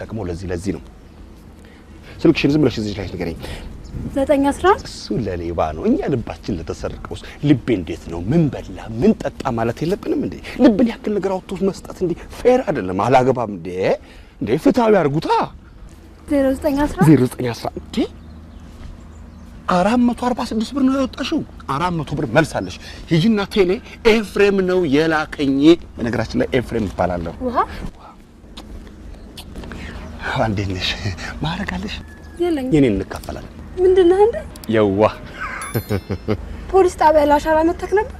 ጠቅመው ለዚህ ለዚህ ነው። ስልክሽን ዝም ብለሽ እዚህ ላይ ንገረኝ። 911 እሱ ለሌባ ነው። እኛ ልባችን ለተሰረቀው ልቤ እንዴት ነው? ምን በላ ምን ጠጣ ማለት የለብንም እንዴ? ልብን ያክል ነገር አውጥቶ መስጠት እንዴ fair አይደለም። አላገባም እንዴ እንዴ ፍትሃዊ አድርጉታ። 0911 0911 እንዴ 446 ብር ነው ያወጣሽው። 400 ብር መልሳለሽ። ሂጂና ቴሌ ኤፍሬም ነው የላከኝ። በነገራችን ላይ ኤፍሬም እባላለሁ። ውሃ እንዴት ነሽ? ማዕረግ አለሽ? የለኝም። የኔን እንካፈላለን። ምንድን ነህ እንዴ? የዋ ፖሊስ ጣቢያ ለአሻራ መተክ ነበር።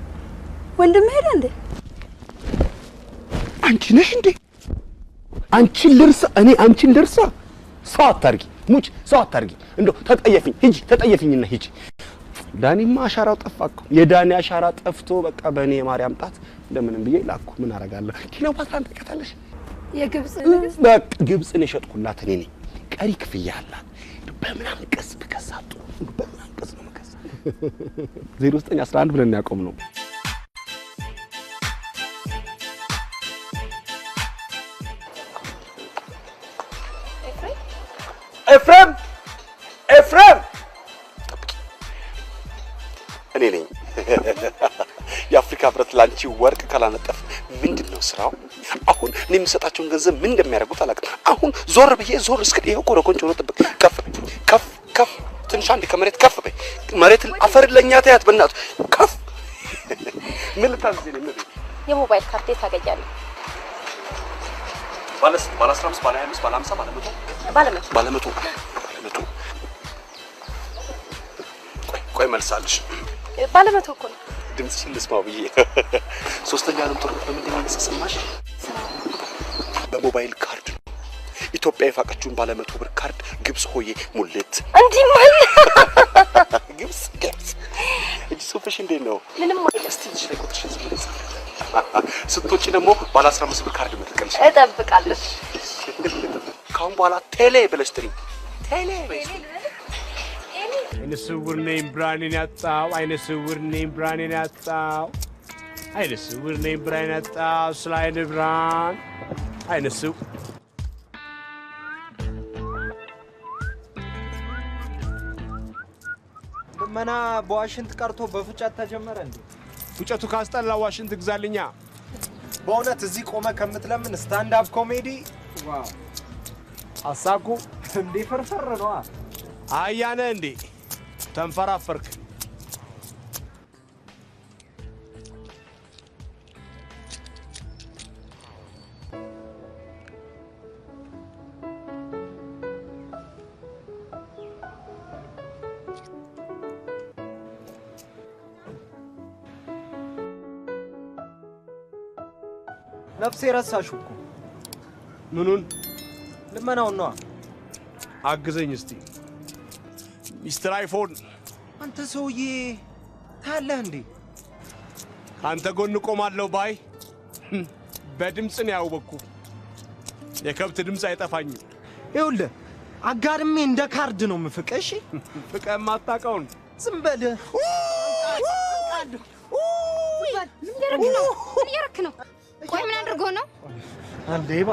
ወንድምህ ሄደ እንዴ? አንቺ ነሽ እንዴ? አንቺን ልርሳ እኔ አንቺን ልርሳ? ሰው አታርጊ ሙች፣ ሰው አታርጊ። እንደው ተጠየፊኝ፣ ሂጂ ተጠየፊኝና ሂጂ። ዳኒማ አሻራው ጠፋ እኮ። የዳኒ አሻራ ጠፍቶ በቃ በእኔ የማርያም ጣት እንደምንም ብዬ ላኩ። ምን አደርጋለሁ? ክሊዮፓትራን ታውቂያታለሽ? የግብፅ ንግስት በቃ ግብፅን የሸጥኩላት እኔ ነኝ። ቀሪ ክፍያ አላት። በምን አንቀጽ ብከሳት ጥሩ? በምን አንቀጽ ነው የምከሳት? 0911 ብለን ያቆምነው። ኤፍሬም ኤፍሬም፣ እኔ ነኝ። የአፍሪካ ህብረት ላንቺ ወርቅ ካላነጠፍ ምንድን ነው ስራው? አሁን እኔ የምሰጣቸውን ገንዘብ ምን እንደሚያደርጉት አላውቅም። አሁን ዞር ብዬ ዞር እስክል ይኸው ኮረኮንች ሆኖ ጥብቅ ከፍ ከፍ ከፍ ትንሽ አንዴ ከመሬት ከፍ በይ። መሬት አፈር ለኛ ተያት በእናቱ ከፍ። ምን ልታዝዝ ነው? ምን የሞባይል ካርድ ታገኛለህ? ባለ 15 ባለ 25 ባለ 50 ባለ 100 ባለ 100 ባለ 100 ባለ 100። ቆይ ቆይ መልሳለሽ። ባለ 100 እኮ ነው። ድምፅሽን ልስማው ብዬ። ሶስተኛ ዓለም ጦርነት በምንድን ነው ሰማሽ? በሞባይል ካርድ ነው። ኢትዮጵያ የፋቀችውን ባለ 100 ብር ካርድ ግብጽ ሆዬ ሙልት እንዲህ ማለት ግብጽ ግብጽ። እጅ ጽሁፍሽ እንዴት ነው? ምንም አይልም። እስቲ እጅሽ ላይ ቁጥርሽን ዝም ብለሽ ጻፊ። ስትወጪ ደግሞ ባለ 15 ብር ካርድ መጥቀልሽ እጠብቃለሁ። ከአሁን በኋላ ቴሌ ብለሽ ጥሪኝ። ቴሌ በይ። አይነ ስውር ነኝ ብርሃኔን ያጣው፣ አይነ ስውር ነኝ ብርሃኔን ያጣው፣ አይነ ስውር ነኝ ብርሃኔን ያጣው፣ ስለ አይነ ብርሃን አይነ ስው ልመና በዋሽንት ቀርቶ በፉጨት ተጀመረ እንዴ? ፉጨቱ ካስጠላ ዋሽንት ግዛልኛ። በእውነት እዚህ ቆመ ከምትለምን stand up comedy wow! አሳኩ እንዴ ፍርፍር ነዋ። አያነ እንዴ ተንፈራፈርክ። ነፍሴ ረሳሽው እኮ። ምኑን? ልመናውን ነዋ። አግዘኝ እስቲ ሚስተር አይፎን። አንተ ሰውዬ ታያለህ እንዴ? ከአንተ ጎን ቆማለሁ ባይ በድምፅ ነው ያወቅኩ። የከብት ድምፅ አይጠፋኝም። ይኸውልህ አጋድሜ እንደ ካርድ ነው የምፍቅህ። እሺ ፍቅህ የማታውቀውን ዝም በል። ምን እያደረክ ነው? ምን እያደረክ ነው? ቆይ ምን አድርጎ ነው? አንዴ ባ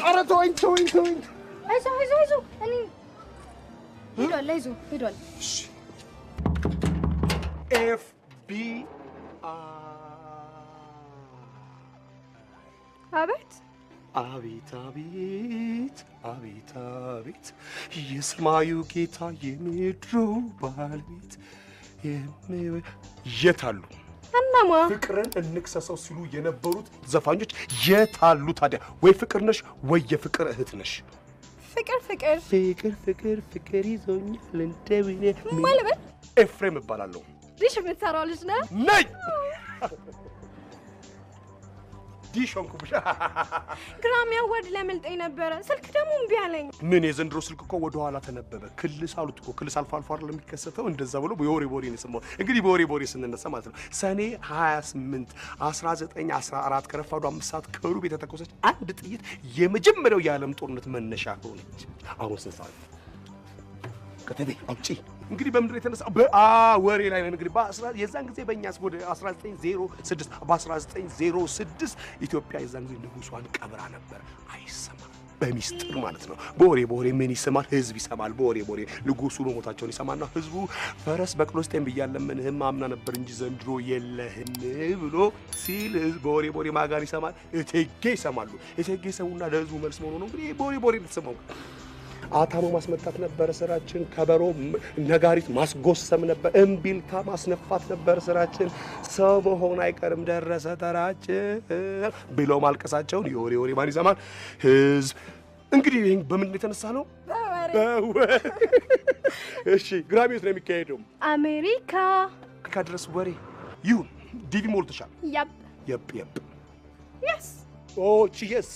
ኧረ ተወኝ ተወኝ ተወኝ። አይዞህ አይዞህ አይዞህ። እኔ ሄዷል። አይዞህ ሄዷል። ኤፍ ቢ አቤት አቤት አቤት አቤት አቤት የሰማዩ ጌታ የምድሩ ባለቤት የት አሉ? እናማ ፍቅርን እንክሰሰው ሲሉ የነበሩት ዘፋኞች የት አሉ ታዲያ? ወይ ፍቅር ነሽ ወይ የፍቅር እህት ነሽ። ፍቅር ፍቅር ፍቅር ፍቅር ፍቅር ይዞኛል እንደምን ማለበት። ኤፍሬም እባላለሁ። ዲሽ የምትሰራው ልጅ ነህ? ነኝ። ዲሽ ሆንኩብሽ። Grammy Award ሊያመልጠኝ ነበረ። ስልክ ደግሞ እምቢ አለኝ። ምን የዘንድሮ ስልክ እኮ ወደ ኋላ ተነበበ። ክልስ አሉት እኮ ክልስ አልፎ አልፎ አይደለም የሚከሰተው። እንደዛ ብሎ በወሬ ቦሬ ነው የሰማሁት። እንግዲህ በወሬ ቦሬ ስንነሳ ማለት ነው ሰኔ 28 1914 ከረፋዱ 5 ሰዓት ከሩብ የተተኮሰች አንድ ጥይት የመጀመሪያው የዓለም ጦርነት መነሻ ሆነች። አሁን ስንት ሰዓት? ከተቤ አውጪ። እንግዲህ በምድር የተነሳ በወሬ ላይ ነን። እንግዲህ የዛን ጊዜ በእኛስ ወደ 1906 በ1906 ኢትዮጵያ የዛን ጊዜ ንጉሷን ቀብራ ነበር። አይሰማም በሚስጥር ማለት ነው። በወሬ በወሬ ምን ይሰማል? ህዝብ ይሰማል። በወሬ በወሬ ንጉሱ መሞታቸውን ይሰማና ህዝቡ ፈረስ በቅሎ ስጤን ብያለምንህም አምና ነበር እንጂ ዘንድሮ የለህም ብሎ ሲል ህዝብ በወሬ በወሬ ማጋር ይሰማል። እቴጌ ይሰማሉ። እቴጌ ሰውና ለህዝቡ መልስ መሆኑ ነው። እንግዲህ በወሬ በወሬ ተሰማው። አታሞ ማስመታት ነበር ስራችን። ከበሮ ነጋሪት ማስጎሰም ነበር። እምቢልታ ማስነፋት ነበር ስራችን። ሰው መሆን አይቀርም ደረሰ ተራችን ብለው ማልቀሳቸውን የወሬ ወሬ ማን ይሰማል? ህዝብ። እንግዲህ ይሄን በምን የተነሳ ነው? በወሬ። እሺ ግራሚ የት ነው የሚካሄደው? አሜሪካ። ከድረስ ወሬ ይሁን። DV ሞልተሻል? Yep Yep yep Yes Oh yes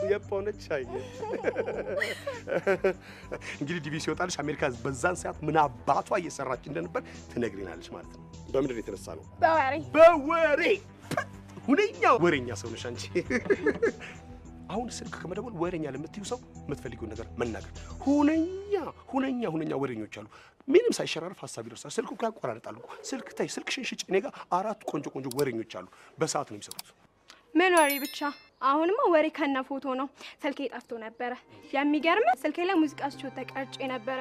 yep ሆነች። አይ እንግዲህ DV ሲወጣልሽ አሜሪካ በዛን ሰዓት ምን አባቷ እየሰራች እንደነበር ትነግሪናለች ማለት ነው። በምንድን ነው የተነሳ ነው? በወሬ። በወሬ። ሁነኛ ወሬኛ ሰው ነሽ አንቺ። አሁን ስልክ ከመደወል ወሬኛ ለምትዩ ሰው የምትፈልጊውን ነገር መናገር። ሁነኛ ሁነኛ ሁነኛ ወሬኞች አሉ። ምንም ሳይሸራርፍ ሀሳብ ይደርሳል። ስልኩ እኮ ያቆራርጣሉ። ስልክ ተይ፣ ስልክሽን ሽጭ። እኔ ጋር አራት ቆንጆ ቆንጆ ወሬኞች አሉ። በሰዓት ነው የሚሰሩት። ምን ወሬ ብቻ። አሁንማ ወሬ ከነ ፎቶ ነው። ስልኬ ጠፍቶ ነበረ። የሚገርም ስልኬ ላይ ሙዚቃ ስጮት ተቀርጬ ነበረ።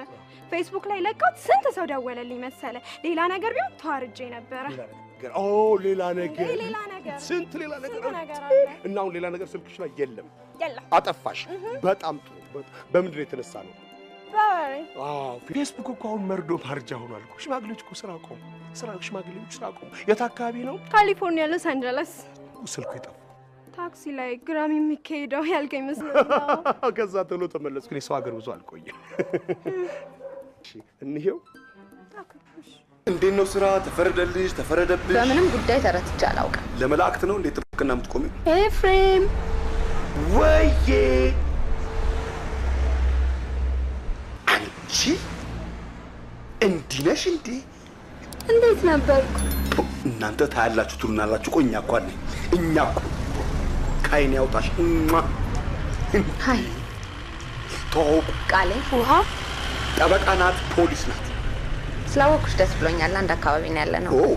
ፌስቡክ ላይ ለቀውት ስንት ሰው ደወለልኝ መሰለ። ሌላ ነገር ቢሆን ተዋርጄ ነበረ። ኦ ሌላ ነገር፣ ሌላ ነገር፣ ስንት ሌላ ነገር አለ። እና አሁን ሌላ ነገር ስልክሽ ላይ የለም። የለም። አጠፋሽ። በጣም ጥሩ። በምንድን ነው የተነሳ ነው? በወሬ። አዎ ፌስቡክ እኮ አሁን መርዶ ማርጃ ሆኗል እኮ። ሽማግሌዎች እኮ ስራ ቆሙ። ስራ ሽማግሌዎች ስራ ቆሙ። የት አካባቢ ነው? ካሊፎርኒያ ሎስ አንጀለስ። ስልኩ የጠፋው ታክሲ ላይ ግራሚ የሚካሄደው ያልከኝ መስሎኝ ነው። ከዛ ቶሎ ተመለስኩ። እኔ ሰው ሀገር ብዙ አልቆየም። እሺ እንሂው። እንዴት ነው ስራ? ተፈረደልሽ? ተፈረደብሽ? በምንም ጉዳይ ተረትቼ አላውቅም። ለመላእክት ነው እንዴት ጥብቅና የምትቆሚው? ኤፍሬም ወዬ አንቺ እንዲህ ነሽ እንዴ? እንዴት ነበርኩ? እናንተ ታያላችሁ ትሉናላችሁ። ቆይ እኛ እኮ አለኝ እኛ እኮ ከዓይኔ ያውጣሽ። Hi ተዋውቁ። ቃሌ ውሃ ጠበቃ ናት፣ ፖሊስ ናት። ስላወኩሽ ደስ ብሎኛል። አንድ አካባቢ ነው ያለ ነው። ኦ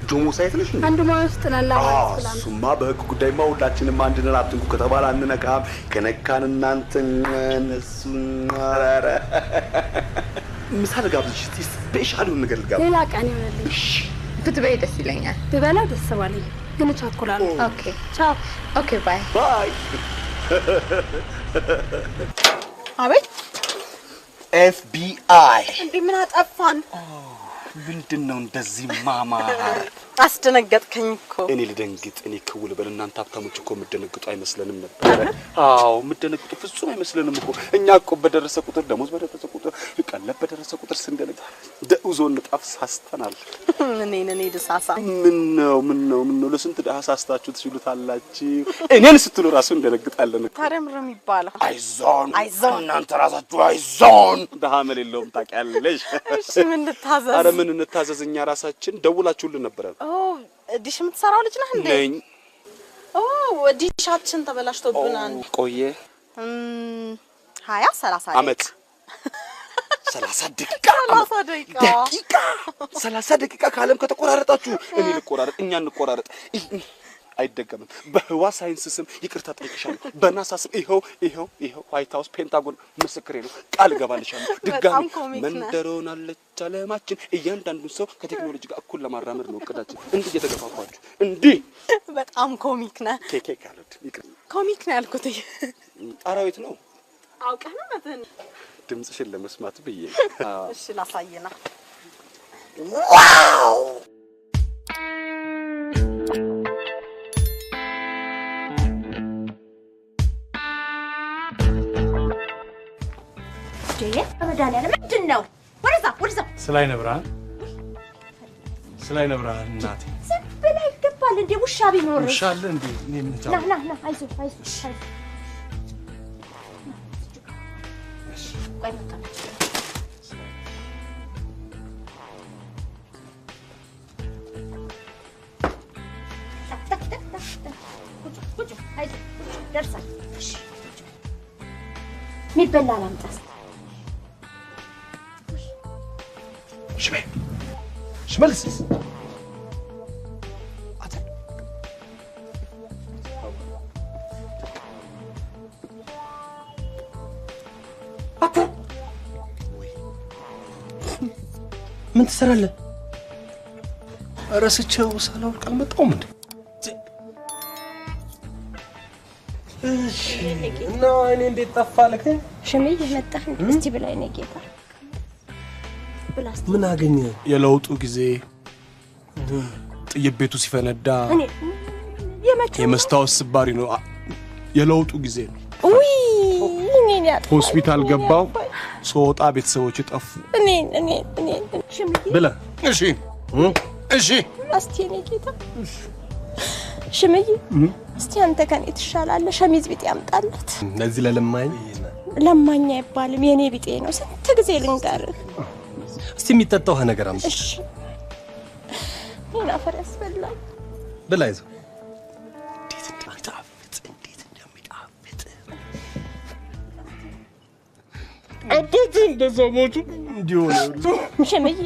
ጆሞ site ነሽ እንዴ? አንዱ ሙያ ውስጥ ነን ለማለት ብላ ነው። እሱማ በህግ ጉዳይማ ሁላችንም አንድ ነን። አትንኩ ከተባለ አንነካም። ከነካን እናንተ እነሱ። ኧረ ምሳ ልጋብዝሽ እስኪ፣ special የሆነ ነገር ልጋብዝሽ። ሌላ ቀን ይሆንልኝ። ብትበይ ደስ ይለኛል። ብበላ ደስ ባለኝ፣ ግን እቸኩላለሁ። Okay ቻው። Okay bye Bye። አቤት FBI እንዴ ምን አጠፋን? ምንድን ነው እንደዚህ ማማር? አስደነገጥከኝ እኮ። እኔ ልደንግጥ፣ እኔ ክው ልበል። እናንተ ሀብታሞች እኮ የምትደነግጡ አይመስለንም ነበረ። አዎ የምትደነግጡ ፍጹም አይመስለንም እኮ። እኛ እኮ በደረሰ ቁጥር ደሞዝ በደረሰ ቁጥር ቀለብ በደረሰ ቁጥር ስንደነግጥ ደኡዞ ንጣፍ ሳስተናል። እኔን እኔ ድሳሳ ምን ነው ምን ነው ምን ነው ለስንት ድሀ ሳስታችሁ ትችሉታላችሁ። እኔን ስትሉ ራሱ እንደነግጣለን እኮ። ታዲያ ምንድን ነው የሚባለው? አይዞን አይዞን እናንተ ራሳችሁ አይዞን። ድሀ መል የለውም ታውቂያለሽ። እሺ ምን ልታዘዝ? ኧረ ምን እንታዘዝ እኛ ራሳችን ደውላችሁልን ነበረ። ኦ ዲሽ የምትሰራው ልጅ ነህ እንዴ? ነኝ። ኦ ዲሻችን ተበላሽቶብናል። ቆየ 20 30 አመት 30 ደቂቃ 30 ደቂቃ ደቂቃ 30 ደቂቃ ከዓለም ከተቆራረጣችሁ እኔ ልቆራረጥ፣ እኛ እንቆራረጥ። አይደገምም። በህዋ ሳይንስ ስም ይቅርታ ጠይቅሻለሁ። በናሳ ስም ይኸው ይኸው ይኸው ዋይት ሀውስ ፔንታጎን ምስክሬ ነው። ቃል እገባልሻለሁ። ድጋሚ መንደር ሆናለች ዓለማችን። እያንዳንዱን ሰው ከቴክኖሎጂ ጋር እኩል ለማራመድ ነው እቅዳችን። እንዲህ እየተገፋፋችሁ እንዲህ። በጣም comic ነህ። ኬኬ አልወድም። ይቅር comic ነው ያልኩት። አራዊት ነው። አውቀህ ነው መተን ድምፅሽን ለመስማት ብዬ። እሺ ላሳየና። Wow መድኃኒዓለም ምንድን ነው? ወደዛ ወደዛ። ስለ አይነ ብርሃን ስለ አይነ ብርሃን እናቴ ዝም ብለህ ይገባል እንዴ? ውሻ ቢኖር ውሻ አለ እንዴ? እኔ ምን ና ና ና፣ አይዞህ አይዞህ አይዞህ። ቆይ መቀመጥ ቁጭ አይዞህ ደርሳል። የሚበላ ላምጣ እስኪ። ሽሜ ሽመልስ አተ ምን ትሰራለህ? ረስቼው ሳላውቅ አልመጣሁም እንዴ? እሺ እና እኔ እንዴት ጠፋልክ? ሽምዬ መጣህ እንዴ? እስቲ ብላ የኔ ጌታ ብላ እስቲ። ምን አገኘ? የለውጡ ጊዜ ጥይት ቤቱ ሲፈነዳ እኔ የመቼው የመስታወት ስባሪ ነው። የለውጡ ጊዜ ነው። ውይ እኔን ያጥፋኝ። ሆስፒታል ገባው። ስወጣ ቤተሰቦች ጠፉ። እኔን እኔን እኔን ሽምዬ ብላ እሺ እሺ እስቲ የኔ ጌታ ሽምዬ እስቲ አንተ ከኔ ትሻላለህ። ሸሚዝ ቢጤ ያምጣለት። ለዚህ ለለማኝ ለማኝ አይባልም የኔ ቢጤ ነው። ስንት ጊዜ ልንገርህ። እስቲ የሚጠጣ ውሃ ነገር አምጣ። እሺ እኔን አፈር ያስበላል። ብላ ይዘው እንዴት እንደሚጣፍጥ እንዴት እንደሚጣፍጥ አባቴ እንደዛ ሞቱ እንዲሆነ ሽምዬ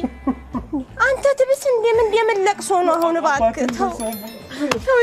አንተ ትብስ እንደምን እንደምን ለቅሶ ነው አሁን? እባክህ ተው ተው።